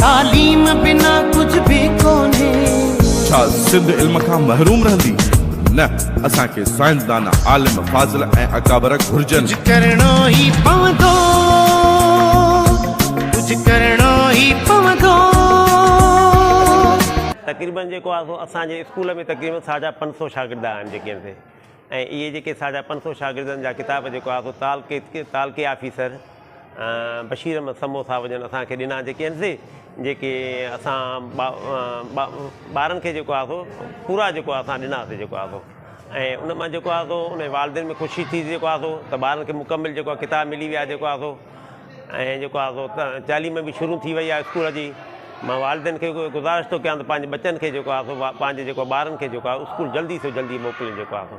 تعليم بنا ڪجهه به ڪونهي. ڇا سنڌ علم کان محروم رهندي؟ نه، اسان کي سائنسدان، عالم، فاضل ۽ اڪابر گهرجن. ڪجهه ڪرڻو ئي پوندو، ڪجهه ڪرڻو ئي پوندو. تقريبن جيڪو آهي سو اسان جي اسڪول ۾ تقريبن ساڍا پنج سو شاگرد آهن جيڪي آهن سي ۽ اهي جيڪي ساڍا پنج سو شاگردن جا ڪتاب جيڪو آهي سو تعلقي تعلقي آفيسر بشير احمد سمو صاحب جن اسان کي ڏنا جيڪي آهن سي جيڪي اسان ٻارن کي جيڪو آهي سو پورا جيڪو آهي اسان ڏناسي جيڪو آهي سو ۽ ان مان جيڪو آهي سو ان والدين ۾ خوشي ٿي جيڪو آهي سو ته ٻارن کي مڪمل جيڪو آهي ڪتاب ملي ويا جيڪو آهي سو ۽ جيڪو آهي سو تعليم به شروع ٿي وئي آهي اسڪول جي مان والدين کي گذارش ٿو ڪيان ته پنهنجي ٻچن کي جيڪو آهي سو پنهنجي جيڪو ٻارن کي جيڪو آهي اسڪول جلدي سو جلدي موڪلين جيڪو آهي سو.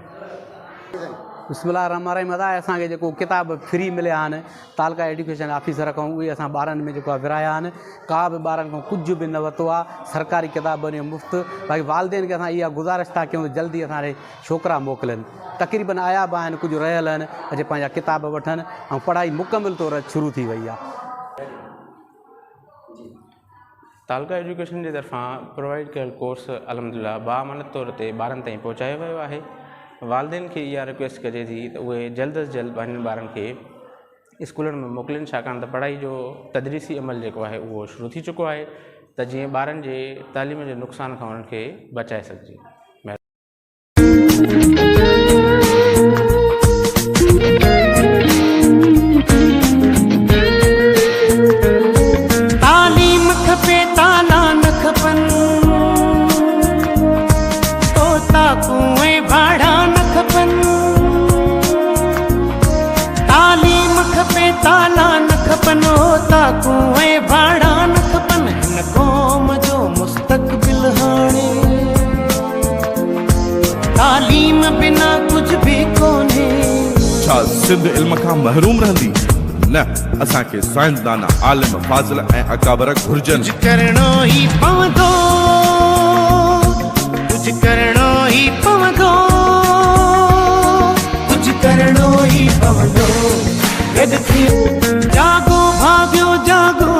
بسم الله الرحمٰن الرحيم ادا اسان کي جيڪو ڪتاب فري مليا آهن تعلقه ايڊيوڪيشن آفيسر کان اهي اسان ٻارن ۾ جيڪو آهي ورهايا آهن ڪا به ٻارن کان ڪجهه به نه ورتو آهي سرڪاري ڪتاب به مفت باقي والدين کي اسان اها گذارش ٿا ڪيون ته جلدي اسان ڏي ڇوڪرا موڪلين تقريبن آيا به آهن ڪجهه رهيل آهن اچي پنهنجا ڪتاب وٺن ۽ پڙهائي مڪمل طور شروع ٿي وئي آهي. تعلقه ايجوڪيشن جي طرفان پرووائيڊ ڪيل ڪورس الحمدلله باامانت طور تي ٻارن تائين پهچايو ويو آهي والدين کي اها رڪويسٽ ڪجي ٿي ته اهي جلد از جلد پنهنجن ٻارن کي اسڪولن ۾ موڪلين ڇاڪاڻ ته پڙهائي جو تدريسي عمل جيڪو آهي اهو شروع ٿي چڪو آهي ته جيئن ٻارن جي تعليم جي نقصان کان انهن کي بچائي سگهجي. تعليم کپي تالا نه کپن، اوطاقون ۽ ڀاڙا نه کپن. تعليم کپي تالا نه کپن، اوطاقون ۽ ڀاڙا نه کپن. هن قوم جو مستقبل هاڻي. تعليم بنا ڪجهه به ڪونهي. ڇا سنڌ علم کان محروم رهندي؟ نه، اسان کي سائنسدان، عالم، فاضل ۽ اڪابر گهرجن. ڪجهه ڪرڻو ئي پوندو، ڪجهه ڪرڻو ئي پوندو، ڪجهه ڪرڻو ئي پوندو، گڏ ٿي. جاڳو ڀاڳيو جاڳو